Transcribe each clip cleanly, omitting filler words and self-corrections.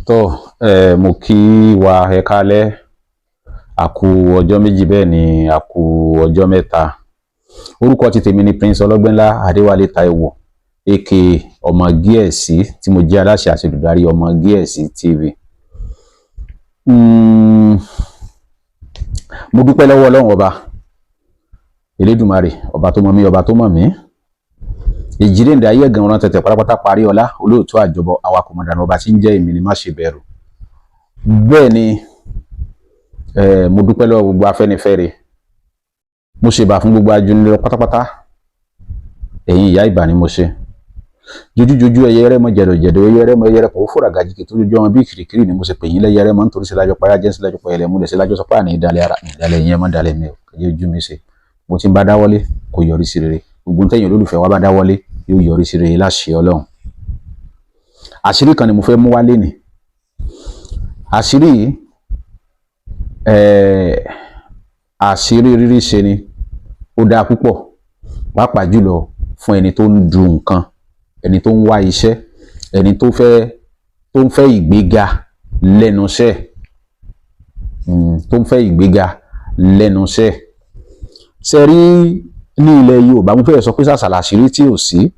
Tó ẹ, mo kí wa, ẹ káalẹ́, a kú ọjọ́ méjì, bẹ́ẹ̀ ni a kú ọjọ́ mẹ́ta. Orúkọ ti tèmi ni Prince Ọlọ́gbẹ́nlá Adéwálé Táíwò, aka Ọmọ Gíẹ̀sì, tí mo jẹ́ aláṣẹ àti olùdarí Ọmọ Gíẹ̀sì TV. Mo dúpẹ́ lọ́wọ́ Ọlọ́run Ọba Elédùmarè, ọba tó mọ̀ mí, ọba tó mọ̀ mí, ìjírẹ̀ǹdẹ̀ ayé ẹ̀gàn ọ̀ràn tẹ̀tẹ̀ pátápátá, parí ọlá, olóòtú àjọbọ, awakọ̀ mọ̀dànù, ọba tí ń jẹ́ èmi ni má ṣe bẹ̀rù. Bẹ́ẹ̀ ni, mo dúpẹ́ lọ́wọ́ gbogbo Afẹ́nifẹ́re, mo ṣèbà fún gbogbo ajúnilọ pátápátá. Ẹ̀yin ìyá, ìbà ni mo ṣe. Jojújojú ẹyẹ rẹ mọ, jẹdọjẹdọ ẹyẹ rẹ mọ, ẹyẹ rẹ kò fòrà gàjìkì tó jojú ọmọ bí kìrìkìrì ni mo ṣe pè yín lẹyẹ rẹ mọ, nítorí sí lájọ payá jẹ́ sí lájọ payá múlẹ̀ sí lájọ sọpá ní ìdálẹ́ ara ìdálẹ́ yẹn mọ́ ìdálẹ́ mi ò kẹjẹ ojú mi ṣe. Mo ti ń bá dáwọ́lé kò yọrí sí rere. Gbogbo ntẹ́yìn olólùfẹ́ wa bá dáwọ́lé yóò yọrí sí rere láṣẹ Ọlọ́run. Àṣírí kan ni mo fẹ́ mú wá lénìí. Àṣírí yìí, àṣírí rírí ṣe ni. Ó dáa púpọ̀, pàápàá jùlọ fún ẹni tó ń du nǹkan, ẹni tó ń wá iṣẹ́, ẹni tó fẹ́, tó ń fẹ́ ìgbéga lẹ́nu iṣẹ́, tó ń fẹ́ ìgbéga lẹ́nu iṣẹ́. Ṣe rí, ní ilẹ̀ Yorùbá, mo fẹ́ sọ pé sàṣàlà àṣírí tí ò sí.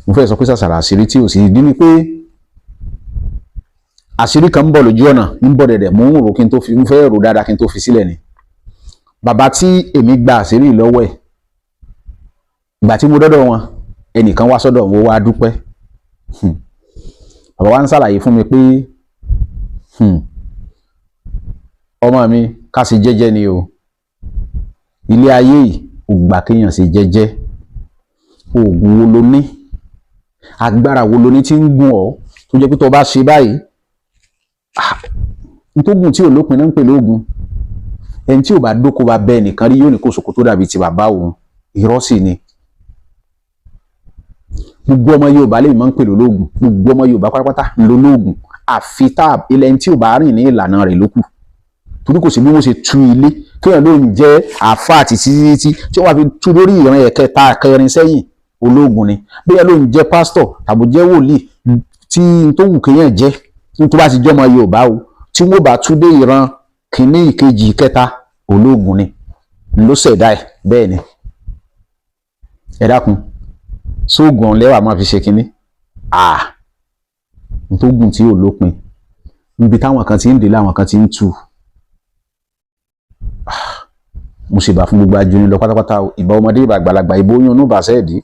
Mo fẹ́ sọ pé sàṣàlà àṣírí tí ò sí. Ìdí ni pé àṣírí kan ń bọ̀ lójú ọ̀nà, ń bọ̀ dẹ̀dẹ̀. Mò ń rò kí n tó fi, ń fẹ́ rò dáadáa kí n tó fi sílẹ̀ ni. Bàbá tí èmi gba àṣírí lọ́wọ́ ẹ̀, ìgbà tí mo dọ́dọ̀ wọn, ẹnìkan wá sọ́dọ̀ wọn, wá dúpẹ́. Bàbá wa ń ṣàlàyé fún mi pé, ọmọ mi, ká ṣe jẹ́jẹ́ ni o. Ilé ayé yìí ò gbà kéèyàn ṣe jẹ́jẹ́. Oògùn wo lo ní? Agbára wo lo ní tí ń gùn ọ́, tó jẹ́ pé tó bá ṣe báyìí, ntógùn tí ò lópin náà ń pè lóògùn? Ẹni tí ò bá dóko bá bẹ́ẹ̀ nìkan rí, yóò ní kó ṣòkòtò dàbí ti bàbá òun. Irọ́ sì ni. Gbogbo ọmọ Yorùbá lè máa ń pè lólóògùn. Gbogbo ọmọ Yorùbá pátápátá lólóògùn, àfi tá ilẹ̀ tí ò bá rìn ní ìlànà rẹ̀ lókù, torí kò sí bí wọ́n ṣe tú ilé kéèyàn ló ń jẹ́ àáfàá títí títí tí wọ́n fi tú lórí ìran ẹ̀kẹta kẹrin sẹ́yìn, ológun ni. Bóyá ló ń jẹ́ pásítọ̀ tàbí jẹ́ wòlíì, tí tó wù kéèyàn jẹ́, tó bá ti jẹ́ ọmọ Yorùbá o, tí wọ́n bá tú dé ìran kìíní, ìkejì, ìkẹta, ológun ni ló ṣẹ̀dá ẹ̀. Bẹ́ẹ̀ ni. Ẹ dákun, sóògùn ọ̀hún lẹ́wà máa fi ṣe kínní ntógùn tí ò lópin, níbi táwọn kan ti ń dè, láwọn kan ti ń tú. Mo ṣèbà fún gbogbo ajúni lọ pátápátá o. Ìbà ọmọdé, ìbà àgbàlagbà, ìbò oyún inú, bàṣẹ́ ẹ̀dí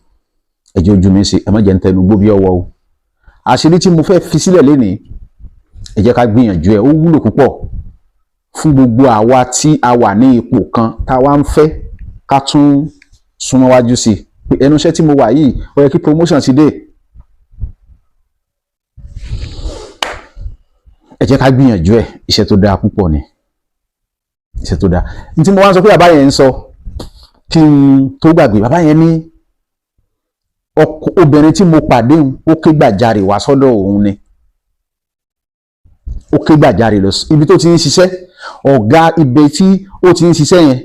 ẹ̀jẹ̀ ojú mi ṣe. Ẹ má jẹ́ ń tẹnu gbó bí ọwọ́ o. Àṣírí tí mo fẹ́ fi sílẹ̀ lénìí, ẹ jẹ́ ká gbìyànjú ẹ̀. Ó wúlò púpọ̀ fún gbogbo àwa tí a wà ní ipò kan, tá a wá ń fẹ́ ká tún súnmọ́ wájú sí i, pé ẹnu iṣẹ́ tí mo wà yìí, ó yẹ kí promotion ti dé. Ẹ jẹ́ ká gbìyànjú ẹ̀. Iṣẹ́ tó dáa púpọ̀ ni, iṣẹ́ tó dáa. Ní tí mo wá ń sọ pé bàbá yẹn ń sọ, kí n tó gbàgbé, bàbá yẹn ní ọkọ obìnrin tí mo pàdé òun, ó ké gbàjarè wá sọ́dọ̀ òun ni. Ó ké gbàjarè lọ ibi tó ti ń ṣiṣẹ́. Ọ̀gá ibẹ̀ tí ó ti ń ṣiṣẹ́ yẹn,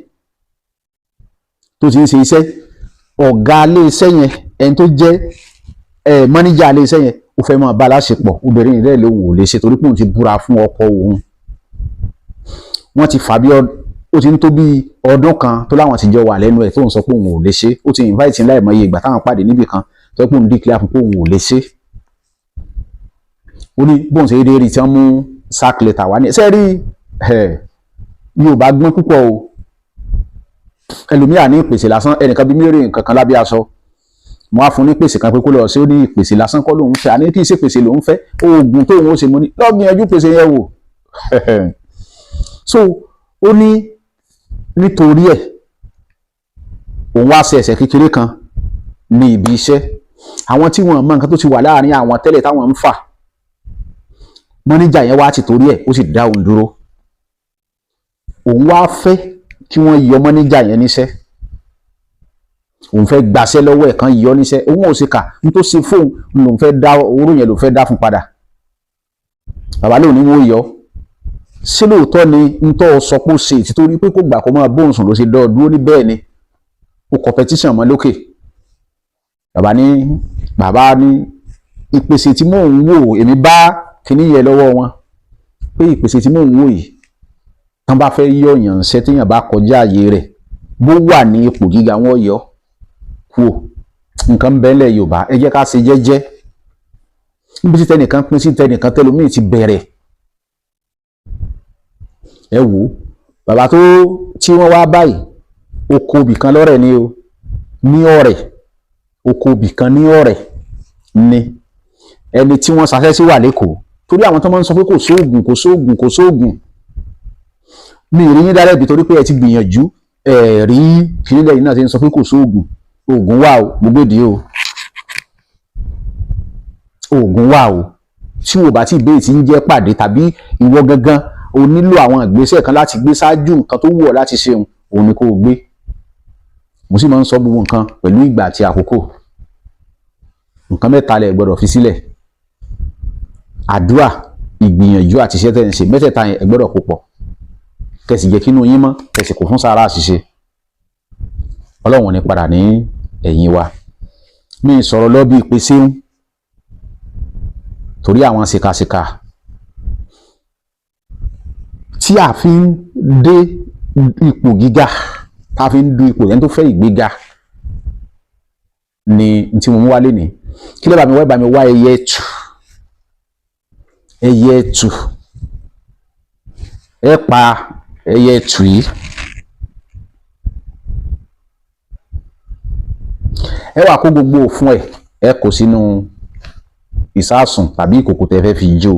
tó ti ń ṣe iṣẹ́, ọ̀gá ilé iṣẹ́ yẹn, ẹni tó jẹ́ ẹ mọ́níjà ilé iṣẹ́ yẹn, ó fẹ́ máa bá a láṣepọ̀. Obìnrin yìí lè wò lè ṣe, torí pé òun ti búra fún ọkọ òun. Wọ́n ti fà bí ó ti ń tó bí ọdún kan tó láwọn ti jọ wà lẹ́nu ẹ̀, tó ń sọ pé òun ò lè ṣe. Ó ti invite ní láìmọye ìgbà táwọn pàdé níbì kan, tó pé òun declare fún pé òun ò lè ṣe. Ó ní bóun ṣe rí tí wọ́n mú sack letter wá ní ṣe rí. Yorùbá gbọ́n púpọ̀ o. Ẹlòmíà ní ìpèsè lásán. Ẹnìkan bí mílíọ̀nù nǹkan kan lábẹ́ aṣọ, mo á fún ní pèsè kan pé kó lọ sí. Ó ní ìpèsè lásán kọ́ lòun fẹ́, àní kí n ṣe pèsè lòun fẹ́, oògùn tóun ó ṣe. Mo ní lọ́ọ́ gbìyànjú pèsè yẹn wò. So ó ní nítorí ẹ̀, òun wá ṣe ẹ̀ṣẹ̀ kékeré kan ní ibi iṣẹ́. Àwọn tí wọ́n mọ nǹkan tó ti wà láàrin àwọn tẹ́lẹ̀ táwọn ń fà, mọ́níjà yẹn wá ti torí ẹ̀, ó sì dá òun dúró. Òun wá fẹ́ kí wọ́n yọ mọ́níjà yẹn níṣẹ́. Òun fẹ́ gbaṣẹ́ lọ́wọ́ ẹ̀, kan yọ níṣẹ́. Òun ò sì kà ní tó ṣe fóun, lòun fẹ́ dá oró yẹn, lòun fẹ́ dá fún padà. Bàbá lóun ní wọ́n yọ. Ṣé lóòótọ́ ni ń tọ́ sọ pé ó ṣe ìtìtorí pé kò gbà kó máa bóun sùn ló ṣe dọ́ dúró? Ní bẹ́ẹ̀ ni. Ó competition mọ́ lókè. Bàbá ní, bàbá ní Ìpèsè tí mò ń wò, èmi bá kíní yẹn lọ́wọ́ wọn pé ìpèsè tí mò ń wò yìí, tán bá fẹ́ yọ̀yàn ṣẹ́, téèyàn bá kọjá ààyè rẹ̀, bó wà ní ipò gíga, wọ́n yọ kúò. Nǹkan bẹ́ẹ̀lẹ̀ Yorùbá, ẹ jẹ́ ká ṣe jẹ́jẹ́. Níbi tí tẹnìkan pín sí tẹnìkan, tẹlómìn ti bẹ̀rẹ̀. Ẹ wò ó, bàbá tó tí wọ́n wá báyìí, oko ibì kan lọ́rẹ̀ ni o, ní ọ̀rẹ́ oko ibì kan ní ọ̀rẹ́ ni ẹni tí wọ́n ṣaṣẹ́ sí wà lẹ́kọ̀ọ́. Torí àwọn tó máa ń sọ pé kò sóògùn, kò sóògùn, kò sóògùn, mi ì rí yín dálẹ́bi, torí pé ẹ ti gbìyànjú, ẹ rí kìnìún yìí náà ti ń sọ pé kò sóògùn. Oògùn wà o, gbogbo èdè o, oògùn wà o. Tí o bá ti béèrè tí ń jẹ́ pàdé, tàbí ìwọ gangan o nílò àwọn ìgbésẹ̀ kan láti gbé ṣáájú nǹkan tó wù ọ́ láti ṣe, òun ni kó o gbé. Mo sì máa ń sọ gbogbo nǹkan pẹ̀lú ìgbà àti àkókò. Nǹkan mẹ́ta lẹ gbọ́dọ̀ fi sílẹ̀: àdúrà, ìgbìyànjú àti iṣẹ́ tẹ̀ ń ṣe. Mẹ́tẹ̀ẹ̀ta yẹn, ẹ gbọ́dọ̀ kó pọ̀, kẹsì jẹ́ kínú yín mọ́, kẹsì kò fún sára àṣìṣe. Ọlọ́run ò ní padà ní ẹ̀yìn wa. Mi sọ̀rọ̀ lọ bí ìpèsè ń torí àwọn ṣìkàṣìkà tí a fi ń dé ipò gíga, tá a fi ń du ipò. Ẹni tó fẹ́ ìgbéga ni tí mo mú wálé ní kí ló bá mi wá. Bá mi wá ẹyẹ ẹtù, ẹyẹ ẹtù. Ẹ pa ẹyẹ ẹtù yìí, ẹ wá kó gbogbo òfun ẹ, ẹ kó sínú ìsáàsùn tàbí ìkòkò tẹ́ fẹ́ fi jó.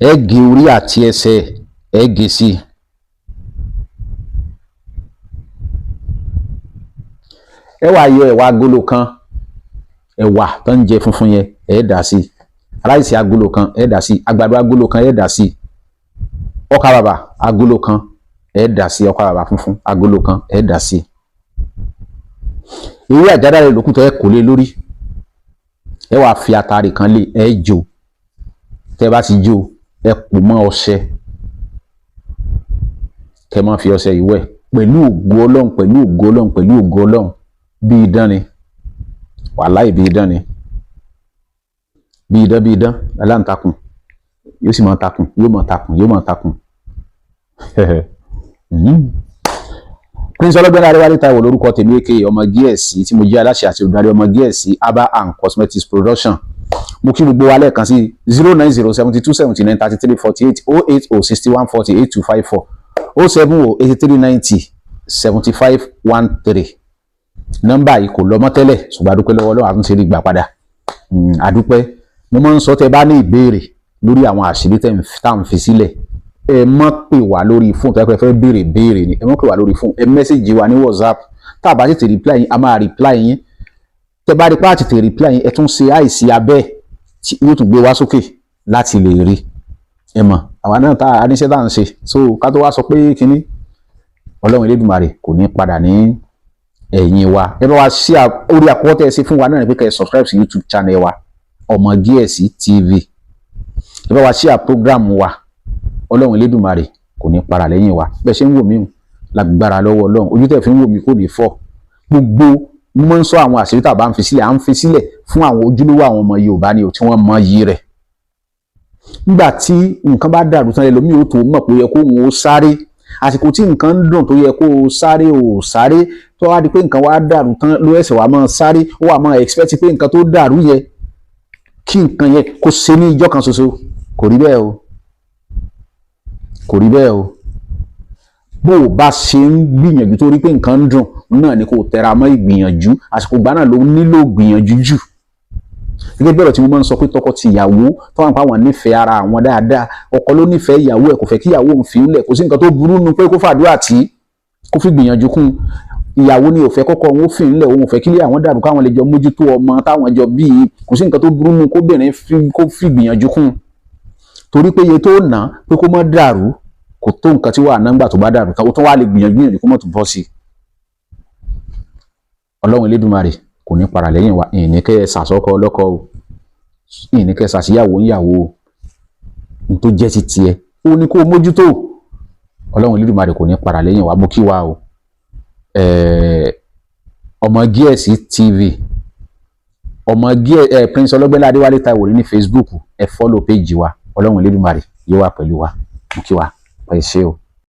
Ẹ gé orí àti ẹsẹ̀, ẹ gé sí i. Ẹ wá yọ ẹ̀wà agolo kan, ẹ̀wà tó ń jẹ funfun yẹn, ẹ dà sí i. Ráìsì agolo kan, ẹ dà sí i. Àgbàdo agolo kan, ẹ dà sí i. Ọkà bàbà agolo kan, ẹ dà sí i. Ọkà bàbà funfun agolo kan, ẹ dà sí i. Ewé àjàdá rẹ lókùtọ̀, ẹ kò lé lórí. Ẹ wá fi atare kan lé, ẹ jó. Tẹ́ bá ti jó, ẹ pò mọ́ ọṣẹ, kẹ́ máa fi ọṣẹ yìí wẹ̀. Pẹ̀lú ògo Ọlọ́run, pẹ̀lú ògo Ọlọ́run, pẹ̀lú ògo Ọlọ́run, bí idán ni, wàláì, bí idán ni, bí idán, bí idán. Aláǹtakùn yóò sì máa takùn, yóò máa takùn, yóò máa takùn. Prince Ọlọ́gbẹ́ni Adéwálé Táíwò lórúkọ tèmi, aka Ọmọ Gíẹ̀sì, tí mo jẹ́ aláṣẹ àti olùdarí Ọmọ Gíẹ̀sì Aba and Cosmetics Production. Mo kí gbogbo wa lẹ́ẹ̀kan sí: 09072793348, 08061408254, 07083907513. Nọ́mbà yìí kò lọ mọ́ tẹ́lẹ̀, ṣùgbọ́n adúpẹ́ lọ́wọ́ Ọlọ́run, àtúnṣe rí gbà padà. Adúpẹ́. Mo máa ń sọ, tẹ́ bá ní ìbéèrè lórí àwọn àṣírí tá à ń fi sílẹ̀, ẹ má pè wá lórí fóònù. Tó yẹ pé ẹ fẹ́ béèrè béèrè ni, ẹ má pè wá lórí fóònù, ẹ message wa ní WhatsApp. Tá a bá tètè reply yín, a máa reply yín. Tẹ́ bá rí pé a tètè reply yín, ẹ tún ṣe àìsí abẹ́ tí yóò tún gbé wá sókè láti lè rí. Ẹ mọ̀, àwa náà tá a níṣẹ́ tá à ń ṣe, so ká tó wá sọ pé kínní. Ọlọ́run Elédùmarè kò ní padà ní ẹ̀yìn wa. Ẹ bá wa ṣí orí àkọ́kọ́ tẹ́ ẹ ṣe fún wa náà ni pé kẹ́ ẹ subscribe sí YouTube channel wa, Ọmọ Gíẹ̀sì TV. Ẹ bá wa share program wa. Ọlọ́run Elédùmarè kò ní para lẹ́yìn wa. Bẹ́ẹ̀ ṣe ń wò mí o, lágbára lọ́wọ́ Ọlọ́run, ojú tẹ̀ fi ń wò mí kò ní fọ́. Gbogbo mo máa ń sọ àwọn àṣírí tá a bá ń fi sílẹ̀, à ń fi sílẹ̀ fún àwọn ojúlówó àwọn ọmọ Yorùbá ni o, tí wọ́n mọ iyì rẹ̀. Nígbà tí nǹkan bá dàrú tán, ẹlòmíì ó tó mọ̀ pé ó yẹ kó òun ó sáré. Àsìkò tí nǹkan ń dùn tó yẹ kó o sáré, ò sáré. Tó wá di pé nǹkan wá dàrú tán ló ẹsẹ̀ wá máa sáré, ó wà máa expect pé nǹkan tó dàrú yẹ kí nǹkan yẹn kó ṣe ní ìjọ́ kan ṣoṣo. Kò rí bẹ́ẹ̀ o, kò rí bẹ́ẹ̀ o. Bó o bá ṣe ń gbìyànjú tó rí pé nǹkan ń dùn náà ni kò tẹra mọ́ ìgbìyànjú. Àsìkò ìgbà náà ló nílò gbìyànjú jù. Gẹ́gẹ́ bí ọ̀rọ̀ tí mo máa ń sọ pé tọkọ-tìyàwó tó wà nípa àwọn nífẹ̀ẹ́ ara àwọn dáadáa, ọkọ ló nífẹ̀ẹ́ ìyàwó ẹ̀, kò fẹ́ kí ìyàwó òun fi ń lẹ̀, kò sí nǹkan tó burú nu pé kó fàdúrà tí kó fi gbìyànjú kún. Ìyàwó ni ò fẹ́ kọ́kọ́ òun ó fi ń lẹ̀, òun ò fẹ́ kílé àwọn dàrú, káwọn lè jọ mójútó ọmọ táwọn jọ bí. Kò sí nǹkan tó burú nu kóbìnrin kó fi gbìyànjú kún, torí pé iye tó ná pé kó má dàrú kò tó nǹkan tí wàá ná ńgbà tó bá dàrú tán. Ó tún wá lè gbìyànjú gbìyànjú kó má tún bọ́ sí i. Ọlọ́run Elédùmarè kò ní para lẹ́yìn wa. Ìní kẹ́ ẹ sàsọ́kọ ọlọ́kọ o, ìní kẹ́ ẹ sàṣìyàwó ńyàwó o. N tó jẹ́ ti tiẹ̀, ó ní kó o mójútó. Ọlọ́run Elédùmarè kò ní para lẹ́yìn wa. Mo kí wa o. Ọmọ Gíẹ̀sì TV. Ọmọ gí ẹ Prince Ọlọ́gbẹ́lá Adéwálé Táíwò ní Facebook. Ẹ follow page wa. Ọlọ́run Elédùmarè yóò wà pẹ̀lú wa. Mo kí wa, ẹ ṣé o.